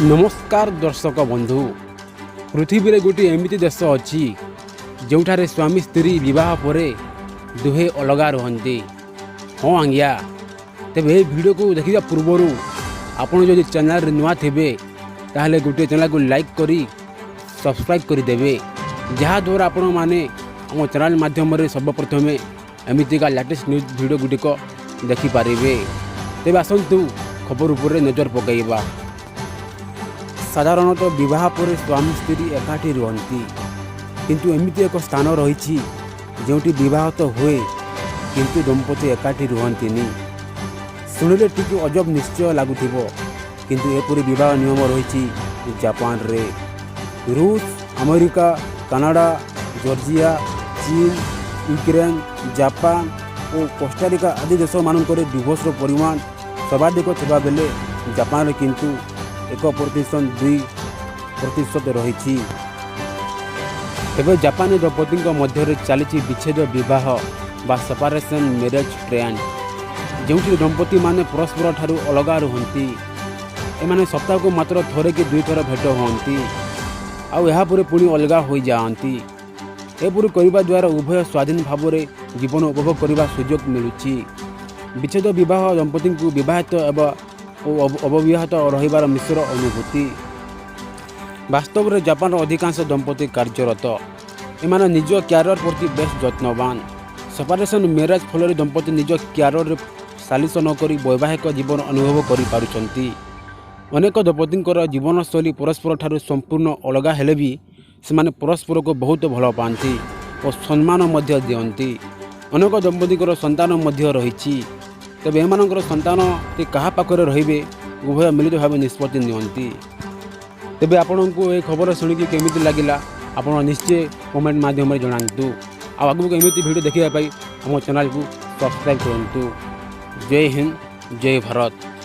ନମସ୍କାର ଦର୍ଶକ ବନ୍ଧୁ। ପୃଥିବୀରେ ଗୋଟିଏ ଏମିତି ଦେଶ ଅଛି, ଯେଉଁଠାରେ ସ୍ୱାମୀ ସ୍ତ୍ରୀ ବିବାହ ପରେ ଦୁହେଁ ଅଲଗା ରୁହନ୍ତି। ହଁ ଆଜ୍ଞା, ତେବେ ଏହି ଭିଡ଼ିଓକୁ ଦେଖିବା ପୂର୍ବରୁ ଆପଣ ଯଦି ଚ୍ୟାନେଲରେ ନୂଆ ଥିବେ, ତାହେଲେ ଗୋଟିଏ ଚ୍ୟାନେଲକୁ ଲାଇକ୍ କରି ସବସ୍କ୍ରାଇବ୍ କରିଦେବେ, ଯାହାଦ୍ୱାରା ଆପଣମାନେ ଆମ ଚ୍ୟାନେଲ ମାଧ୍ୟମରେ ସର୍ବପ୍ରଥମେ ଏମିତିକା ଲାଟେଷ୍ଟ ନ୍ୟୁଜ୍ ଭିଡ଼ିଓ ଗୁଡ଼ିକ ଦେଖିପାରିବେ। ତେବେ ଆସନ୍ତୁ, ଖବର ଉପରେ ନଜର ପକାଇବା। ସାଧାରଣତଃ ବିବାହ ପରେ ସ୍ୱାମୀ ସ୍ତ୍ରୀ ଏକାଠି ରୁହନ୍ତି, କିନ୍ତୁ ଏମିତି ଏକ ସ୍ଥାନ ରହିଛି, ଯେଉଁଠି ବିବାହ ତ ହୁଏ, କିନ୍ତୁ ଦମ୍ପତି ଏକାଠି ରୁହନ୍ତିନି। ଶୁଣିଲେ ଟିକେ ଅଜବ ନିଶ୍ଚୟ ଲାଗୁଥିବ, କିନ୍ତୁ ଏପରି ବିବାହ ନିୟମ ରହିଛି ଜାପାନରେ। ରୁଷ, ଆମେରିକା, କାନାଡ଼ା, ଜର୍ଜିଆ, ଚୀନ, ୟୁକ୍ରେନ୍, ଜାପାନ ଓ କୋଷ୍ଟାରିକା ଆଦି ଦେଶମାନଙ୍କରେ ଡିଭୋର୍ସର ପରିମାଣ ସର୍ବାଧିକ ଥିବାବେଳେ ଜାପାନରେ କିନ୍ତୁ 1.2% ରହିଛି। ଏବେ ଜାପାନୀ ଦମ୍ପତିଙ୍କ ମଧ୍ୟରେ ଚାଲିଛି ବିଚ୍ଛେଦ ବିବାହ ବା ସେପାରେସନ୍ ମ୍ୟାରେଜ୍ ଟ୍ରେଣ୍ଡ, ଯେଉଁଥିରେ ଦମ୍ପତିମାନେ ପରସ୍ପର ଠାରୁ ଅଲଗା ରୁହନ୍ତି। ଏମାନେ ସପ୍ତାହକୁ ମାତ୍ର ଥରେ କି ଦୁଇଥର ଭେଟ ହୁଅନ୍ତି ଆଉ ଏହାପରେ ପୁଣି ଅଲଗା ହୋଇଯାଆନ୍ତି। ଏପରି କରିବା ଦ୍ୱାରା ଉଭୟ ସ୍ୱାଧୀନ ଭାବରେ ଜୀବନ ଉପଭୋଗ କରିବା ସୁଯୋଗ ମିଳୁଛି। ବିଚ୍ଛେଦ ବିବାହ ଦମ୍ପତିଙ୍କୁ ବିବାହିତ ଏବଂ ଓ ଅବିବାହିତ ରହିବାର ମିଶ୍ର ଅନୁଭୂତି। ବାସ୍ତବରେ ଜାପାନର ଅଧିକାଂଶ ଦମ୍ପତି କାର୍ଯ୍ୟରତ। ଏମାନେ ନିଜ କ୍ୟାରିୟର ପ୍ରତି ବେଶ ଯତ୍ନବାନ। ସେପାରେସନ୍ ମ୍ୟାରେଜ୍ ଫଳରେ ଦମ୍ପତି ନିଜ କ୍ୟାରିୟରରେ ସାଲିସ ନକରି ବୈବାହିକ ଜୀବନ ଅନୁଭବ କରିପାରୁଛନ୍ତି। ଅନେକ ଦମ୍ପତିଙ୍କର ଜୀବନଶୈଳୀ ପରସ୍ପର ଠାରୁ ସମ୍ପୂର୍ଣ୍ଣ ଅଲଗା ହେଲେ ବି ସେମାନେ ପରସ୍ପରକୁ ବହୁତ ଭଲ ପାଆନ୍ତି ଓ ସମ୍ମାନ ମଧ୍ୟ ଦିଅନ୍ତି। ଅନେକ ଦମ୍ପତିଙ୍କର ସନ୍ତାନ ମଧ୍ୟ ରହିଛି। ତେବେ ଏମାନଙ୍କର ସନ୍ତାନଟି କାହା ପାଖରେ ରହିବେ, ଉଭୟ ମିଳିତ ଭାବେ ନିଷ୍ପତ୍ତି ନିଅନ୍ତି। ତେବେ ଆପଣଙ୍କୁ ଏ ଖବର ଶୁଣିକି କେମିତି ଲାଗିଲା, ଆପଣ ନିଶ୍ଚୟ କମେଣ୍ଟ ମାଧ୍ୟମରେ ଜଣାନ୍ତୁ। ଆଉ ଆଗକୁ ଏମିତି ଭିଡ଼ିଓ ଦେଖିବା ପାଇଁ ଆମ ଚ୍ୟାନେଲକୁ ସବସ୍କ୍ରାଇବ୍ କରନ୍ତୁ। ଜୟ ହିନ୍ଦ, ଜୟ ଭାରତ।